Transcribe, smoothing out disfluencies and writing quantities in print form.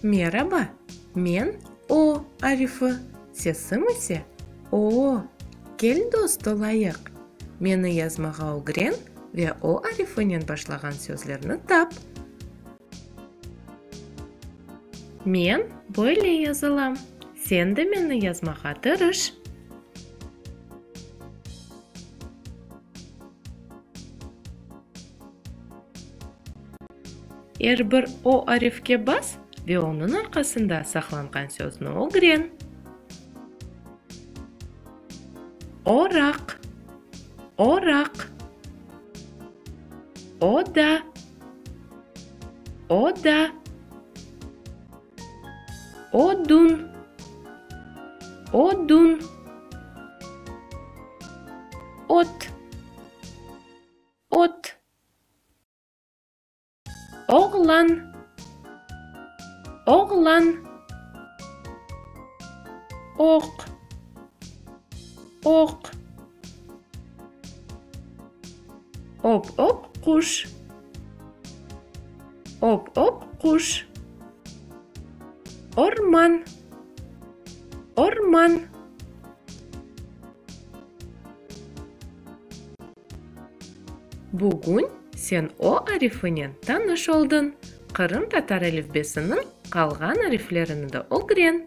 Meraba, men O arifi, sesim ise Oo. Kel dost olayıq. Meni yazmağa ögren ve O arifinen başlağan sözlerni tap. Men böyle yazılam, sen de meni yazmağa tırış. Er bir O arifke bas ve onıñ arqasında saqlanğan sözni ögren. Oraq, oraq. Oda, oda. Odun, odun. Ot, ot. Oğlan, oğlan. Oq, oq. Op-op quş, op-op quş. Orman, orman. Bugün sen o arifinen tanış oldıñ. Qırımtatar elifbesiniñ qalğan ariflerini de ögren.